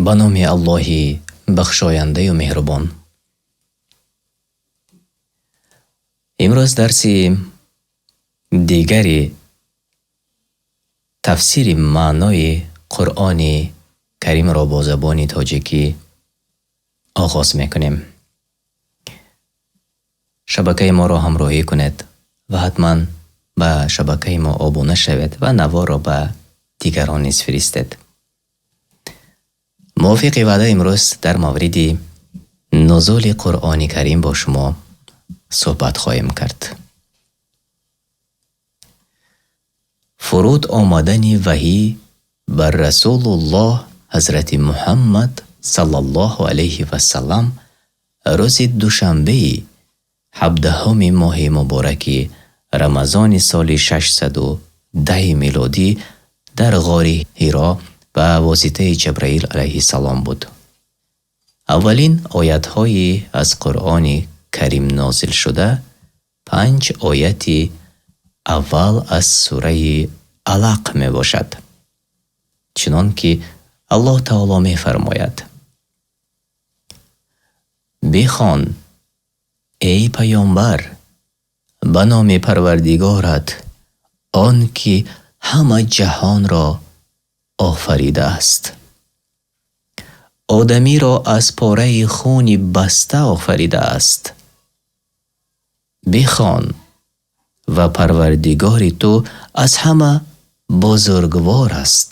Ба номи Аллоҳи бахшояндаю меҳрубон. Имрӯз дарси дигари тафсири маънои Қуръони Каримро бо забони тоҷикӣ оғоз мекунем. Шабакаи моро ҳамроҳӣ кунед ва ҳатман ба шабакаи мо обуна шавед ва наворро ба дигарон низ фиристед. Мувофиқи ваъда имрӯз дар мавриди нузули Қуръони Карим бо шумо суҳбат хоҳем кард. Фуруд омадани ваҳй бар Расулуллоҳ ҳазрати Муҳаммад саллаллоҳу алайҳи васаллам рӯзи душанбеи 17-уми моҳи мубораки Рамазони соли 610 милодӣ дар ғори Ҳиро ба воситаи Ҷабраил алайҳиссалом буд. Аввалин оятҳои аз Қуръони Карим нозилшуда панҷ ояти аввал аз сураи Алақ мебошад. Чунон ки Аллоҳ Таоло мефармояд: Бихон, эй паёмбар, ба номи Парвардигорат, он ки ҳама ҷаҳонро офаридааст. Одамиро аз пораи хуни баста офаридааст. Бихон ва Парвардигори ту аз ҳама бузургвор аст.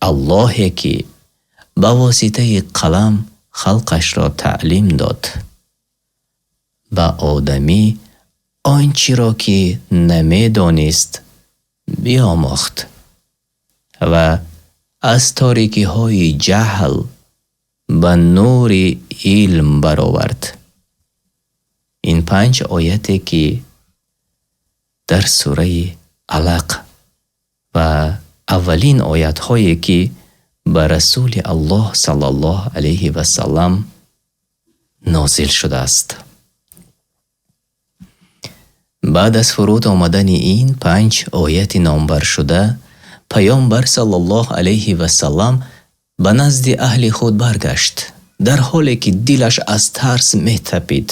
Аллоҳе ки ба воситаи қалам халқашро таълим дод. Ба одамӣ он чиро ки намедонист биомӯхт ва аз торикиҳои ҷаҳл ба нури илм баровард. Ин панҷ ояте ки дар сураи Алақ ва аввалин оятҳое ки ба Расули Аллоҳ саллаллоҳу алайҳи васаллам нозил шудааст. Баъд аз фуруд омадани ин панҷ ояти номбаршуда, Паёмбар саллаллоҳу алайҳи васаллам ба назди аҳли худ баргашт, дар ҳоле ки дилаш аз тарс метапид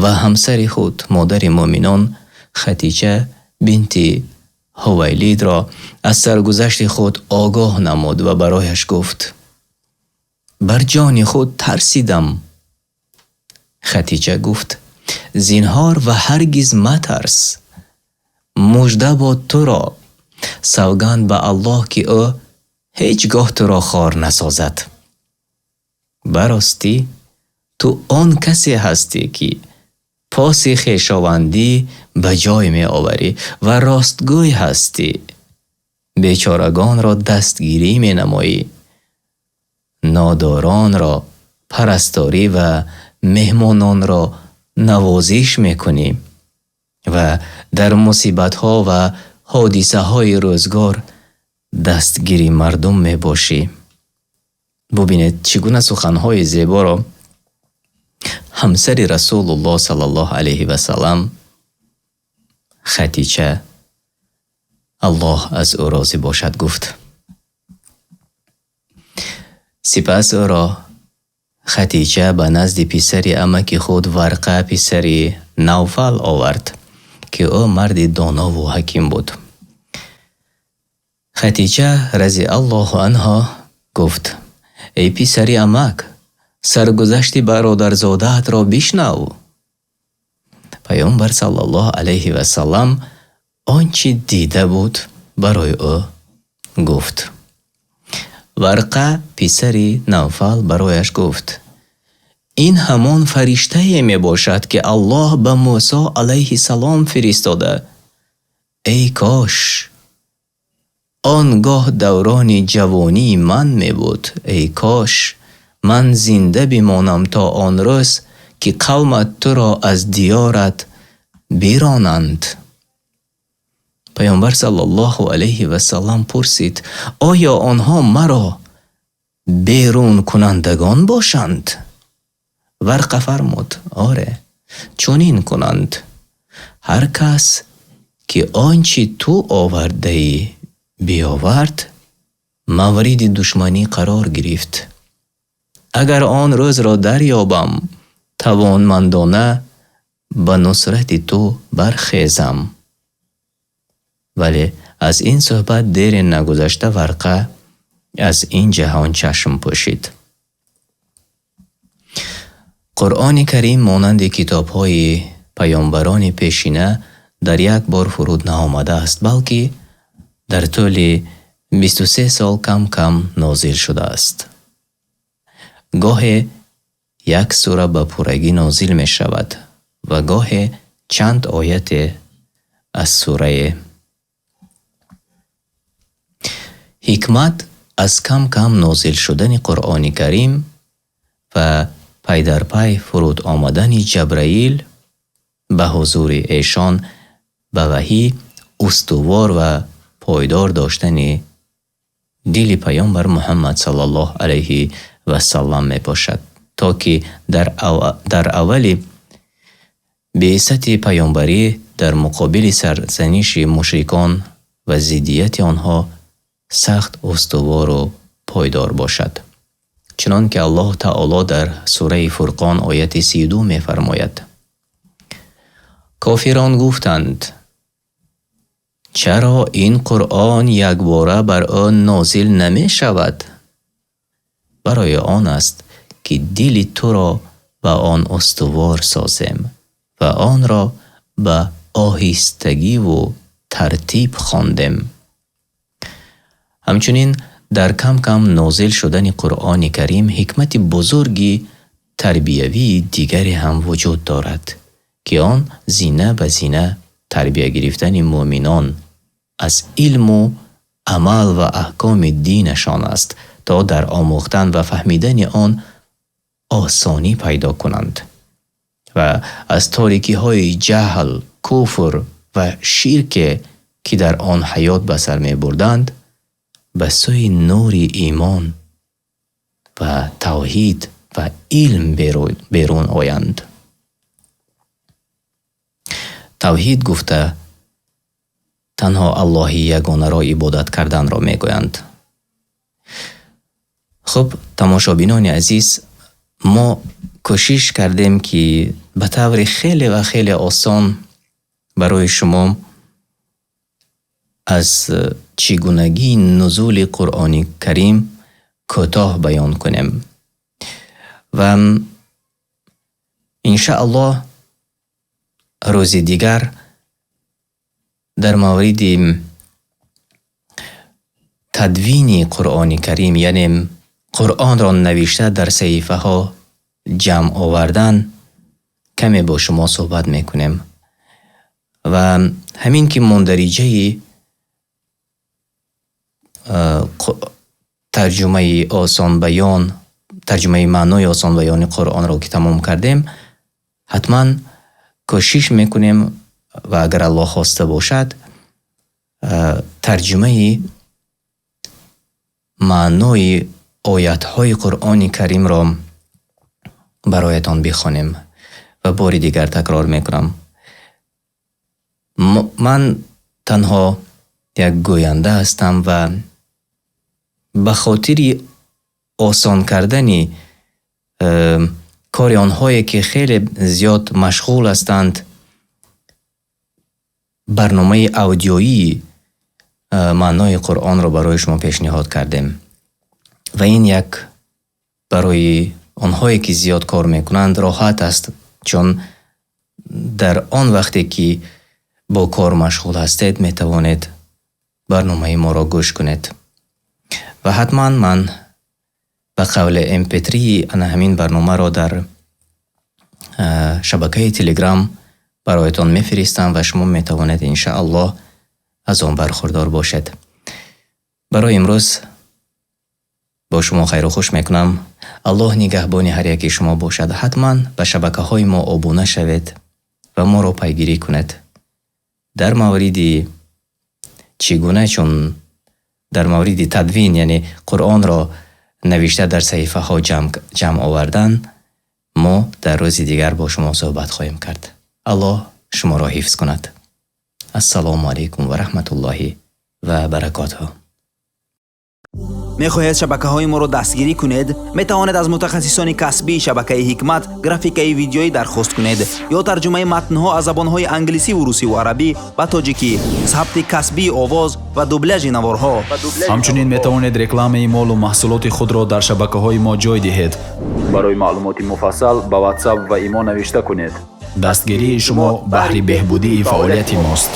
ва ҳамсари худ, модари муъминон Хатича бинти Ҳувайлидро аз саргузашти худ огоҳ намуд ва барояш гуфт: Бар ҷони худ тарсидам. Хатича гуфт: Зинҳор ва ҳаргиз матарс. Мужда бод туро, савганд ба Аллоҳ ки ӯ ҳеҷ гоҳ туро хор насозад. Ба ростӣ ту он касе ҳастӣ ки поси хешовандӣ ба ҷой меоварӣ ва ростгӯй ҳастӣ. Бечорагонро дастгирӣ менамоӣ, нодоронро парасторӣ ва меҳмононро навозиш мекунӣ ва дар мусибатҳо ва ҳодисаҳои рӯзгор дастгири мардум мебошӣ. Бубинед, чӣ гуна суханҳои зеборо ҳамсари Расулуллоҳ саллаллоҳу алайҳи васаллам Хатича, Аллоҳ аз ӯ розӣ бошад, гуфт. Сипас ӯро Хатича ба назди писари амаки худ Варқа писари Навфал овард, ки ӯ марди донову ҳаким буд. Хатича разиаллоҳу анҳо гуфт: Эй писари амак, саргузашти бародарзодаатро бишнав. Паёмбар саллаллоҳу алайҳи васаллам он чи дида буд барои ӯ гуфт. Варқа писари Навфал барояш гуфт: Ин ҳамон фариштае мебошад, ки Аллоҳ ба Мусо алайҳиссалом фиристода. Эй кош он гоҳ даврони ҷавонии ман мебуд, эй кош ман зинда бимонам то он рӯз ки қавмат туро аз диёрат биронанд. Паёмбар саллаллоҳу алайҳи васаллам пурсид: Оё онҳо маро берункунандагон бошанд? Варқа фармуд: Оре, чунин кунанд. Ҳар кас ки он чи ту овардаӣ биёвард, Мавриди душманӣ қарор гирифт. Агар он рӯзро дарёбам, тавонмандона ба нусрати ту бархезам. Вале аз ин суҳбат дере нагузашта Варқа аз ин ҷаҳон чашм пӯшид. Қуръони Карим монанди китобҳои паёмбарони пешина дар як бор фуруд наомадааст, балки дар тӯли 23 сол кам-кам нозил шудааст. Гоҳе як сура ба пуррагӣ нозил мешавад ва гоҳе чанд ояте аз сурае. Ҳикмат аз кам-кам нозил шудани Қуръони Карим ва пай дар пай фуруд омадани Ҷабраил ба ҳузури эшон ба ваҳй устувор ва пойдор доштани дили Паёмбар Муҳаммад саллаллоҳу алайҳи васаллам мебошад, то ки дар аввали беъсати паёмбарӣ дар муқобили сарзаниши мушрикон ва зиддияти онҳо сахт устувору пойдор бошад. Чунон ки Аллоҳ Таоло дар сураи Фурқон ояти 32 мефармояд: Кофирон гуфтанд: чаро ин Қуръон якбора бар ӯ нозил намешавад? Барои он аст, ки дили туро ба он устувор созем ва онро ба оҳистагиву тартиб хондем. Ҳамчунин дар кам-кам нозил шудани Қуръони Карим ҳикмати бузурги тарбиявии дигаре ҳам вуҷуд дорад, ки он зина ба зина тарбия гирифтани муъминон аз илму амал ва аҳкоми динашон аст, то дар омӯхтан ва фаҳмидани он осонӣ пайдо кунанд ва аз торикиҳои ҷаҳл, куфр ва ширке, ки дар он ҳаёт ба сар мебурданд, ба сӯи нури имон ва тавҳид ва илм берун оянд. Тавҳид гуфта танҳо Аллоҳи ягонаро ибодат карданро мегӯянд. Хуб, тамошобинони азиз, мо кӯшиш кардем, ки ба таври хеле ва хеле осон барои шумо аз чигунагии нузули Қуръони Карим кӯтоҳ баён кунем. Ва иншааллоҳ рӯзи дигар дар мавриди тадвини Қуръони Карим, яъне Қуръонро навишта дар саҳифаҳо ҷамъ овардан, каме бо шумо суҳбат мекунем. Ва ҳамин ки мундариҷаи тарҷумаи осонбаён, тарҷумаи маънои осонбаёни Қуръонро ки тамом кардем, ҳатман кӯшиш мекунем ва агар Аллоҳ хоста бошад, тарҷумаи маънои оятҳои Қуръони Каримро бароятон бихонем. Ва бори дигар такрор мекунам. Ман танҳо як гӯянда ҳастам ва ба хотири осон кардани кори онҳое, ки хеле зиёд машғул ҳастанд, барномаи аудиоии маънои Қуръонро барои шумо пешниҳод кардем. Ва ин як барои онҳое, ки зиёд кор мекунанд, роҳат аст, чун дар он вақте ки бо кор машғул ҳастед, метавонед барномаи моро гӯш кунед. Ва ҳатман ман ба қавли MP3 ана ҳамин барномаро дар шабакаи Telegram бароятон мефиристам ва шумо метавонед иншааллоҳ аз он бархурдор бошед. Барои имрӯз бо шумо хайру хуш мекунам. Аллоҳ нигаҳбони ҳар яки шумо бошад. Ҳатман ба шабакаҳои мо обуна шавед ва моро пайгирӣ кунед. Дар мавриди чӣ гуна, чун дар мавриди тадвин, яъне Қуръонро навишта дар саҳифаҳо ҷамъ овардан, мо дар рӯзи дигар бо шумо суҳбат хоҳем кард. Аллоҳ шуморо ҳифз кунад. Ассалому алайкум ва раҳматуллоҳи ва баракотуҳ. Мехоҳед шабакаҳои моро дастгирӣ кунед? Метавонед аз мутахассисони касбии шабакаи Ҳикмат графикаи видеоӣ дархост кунед ё тарҷумаи матнҳо аз забонҳои англисиву русиву арабӣ ба тоҷикӣ, сабти касбии овоз ва дубляжи наворҳо. Ҳамчунин метавонед рекламаи молу маҳсулоти худро дар шабакаҳои мо ҷой диҳед. Барои маълумоти муфассал ба WhatsApp ва Имо навишта кунед. Дастгирии шумо баҳри беҳбудии фаъолияти мост.